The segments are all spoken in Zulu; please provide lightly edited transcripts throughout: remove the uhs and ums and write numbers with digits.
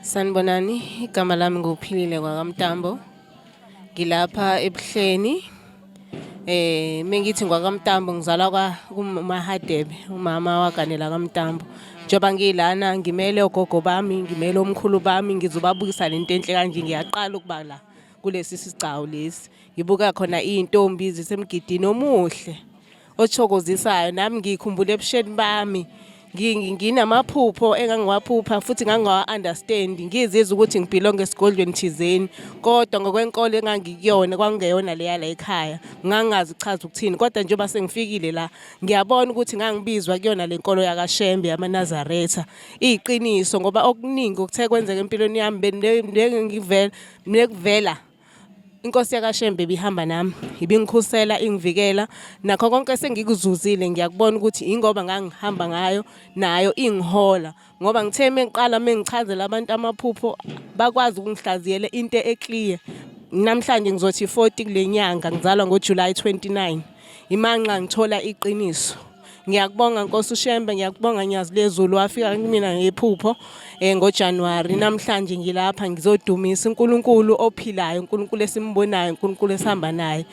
Sanibonani, igama lami nguPhilile kwakaMtambo. Ngilapha eBuhleni. Mengithi ngwakaMtambo ngizalwa kwa kuMahadebe, umama waganela kaMtambo. Njengoba ngilana ngimele ogogo bami, ngimele omkhulu bami, ngizobabukisa lento enhle kanje ngiyaqala ukuba la kulesi sigcawu lesi. Ngibuka khona iy'ntombi zisemgidini omuhle. Othokozisayo nami ngikhumbula ebusheni bami nginamaphupho engangiwaphupha futhi ngangingawa-understand ngizizwa ukuthi ngibhilonge esigodlweni thizeni kodwa ngokwenkolo engangikuyona kwakungeyona leya la ekhaya ngangingazi kuchaza ukuthini kodwa njengoba sengifikile la ngiyabona ukuthi ngangibizwa kuyona le nkolo yakaShembe yamaNazaretha iyiqiniso ngoba okuningi okuthe kwenzeka empilweni yami bengivela nekuvela Inkosi yakaShembe ibihamba nami, ibingikhusela, ingivikela nakho konke esengikuzuzile ngiyakubona ukuthi ingoba ngangihamba ngayo nayo ingihola ngoba ngithe mengiqala mengichazela abantu amaphupho bakwazi ukungihlaziyela into e-clear. Namhlanje ngizothi 40 kule nyanga ngizalwa ngoJuly 29 imanxa ngithola iqiniso. Ngiyakubonga Nkosi uShembe, ngiyakubonga Nyazi lezulu wafika kumina ngephupho ngoJanuary. Namhlanje ngilapha ngizodumisa uNkulunkulu ophilayo, uNkulunkulu esimbonayo, uNkulunkulu esihamba naye.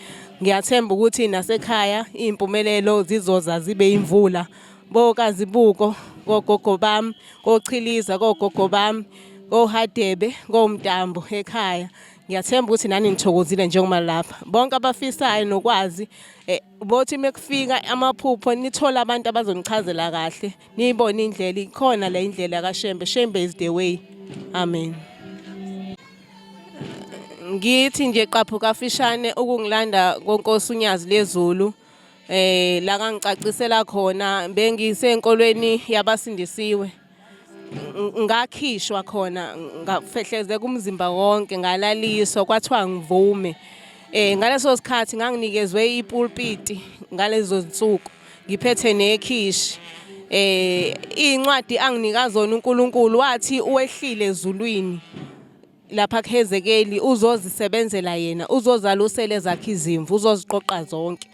Ngiyathemba ukuthi nasekhaya iy'mpumelelo zizoza zibe imvula. Bokazibuko, kogogo bami, kochiliza, kogogo bami, koHadebe, koMtambo ekhaya. Ngiyathemba ukuthi nani nithokozile njengoba lapha. Bonke abafisayo nokwazi Bothi mekufika amaphupho nithole abantu abazonichazela kahle niyibone indlela ikhona le indlela kaShembe. Shembe is the way. Amen. Ngithi nje qaphu kafishane ukungilanda konkosi uNyazi lezulu la kangicacisela khona bengisenkolweni yabasindisiwe. Ngakhishwa khona ngafehlezeka umzimba wonke ngalaliswa kwathiwa ngivume. Ngaleso sikhathi nganginikezwe ipulpiti ngalezo zinsuku ngiphethe nekhishi. Iy'ncwadi anginika zona uNkulunkulu wathi wehlile ezulwini lapha kuHezekeli uzozisebenzela yena uzozalusela ezakhe izimvu uzoziqoqa zonke.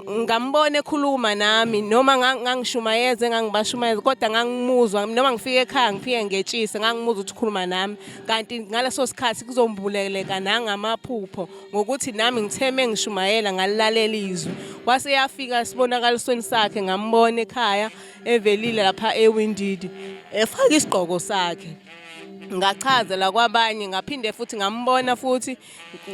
Ngambona ekhuluma nami noma ngangishumayeza engangibashumayeza kodwa ngangimuzwa noma ngifike ekhaya ngifike ngetshise ngangimuzwa ukuthi ukhuluma nami kanti ngaleso sikhathi kuzombuleleka nangamaphupho ngokuthi nami ngithe mengishumayela ngalilalela izwi wase yafika esibonakalisweni sakhe ngambona ekhaya evelile lapha ewindidi efaka isigqoko sakhe ngachazela kwabanye ngaphinde futhi ngambona futhi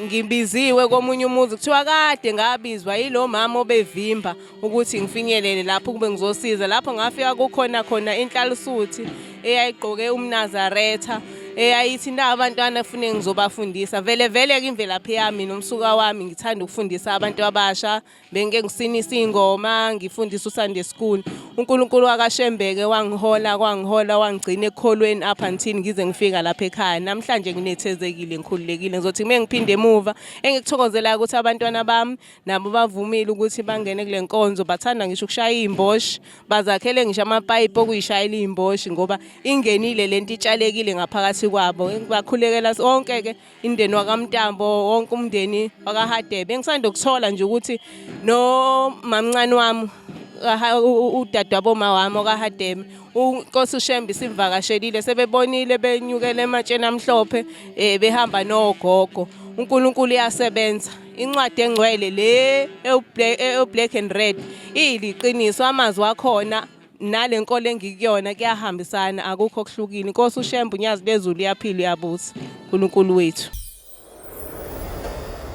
ngibiziwe komunye umuzi kuthiwa kade ngabizwa yilo mama obevimba ukuthi ngifinyelele lapho kube ngizosiza lapho ngafika kukhona khona inhlalisuthi eyayigqoke umNazaretha eyayithi na abantwana fune ngizobafundisa vele vele ke imvelaphi yami nomsuka wami ngithanda ukufundisa abantu abasha Bengike ngisinisa iy'ngoma ngifundise uSunday school. UNkulunkulu wakaShembeke wangihola kwangihola wangigcina ekukholweni up until ngize ngifika lapha ekhaya. Namhlanje nginethezekile ngikhululekile ngizothi uma ngiphinde emuva engikuthokozelayo ukuthi abantwana bami nabo bavumile ukuthi bangene kule nkonzo bathanda ngisho ukushaya iy'mboshi bazakhele ngisho amapayipi okuyishayela iy'mboshi ngoba ingenile lento itshalekile ngaphakathi kwabo. Bakhulekela sonke-ke Indeni wakaMntambo wonke umndeni wakaHadebe engisanda ukuthola nje ukuthi nomamncane wami udadewabo ma wami okaHadebe uNkosi uShembe isimvakashelile sebebonile benyukele ematsheni amhlophe behamba nogogo uNkulunkulu uyasebenza incwadi engcwele le ewu-black and red iyiliqiniso amazwi akhona nale nkolo engikuyona kuyahambisana akukho okuhlukile. Inkosi uShembe uNyazi lezulu uyaphila uyabusa. uNkulunkulu wethu.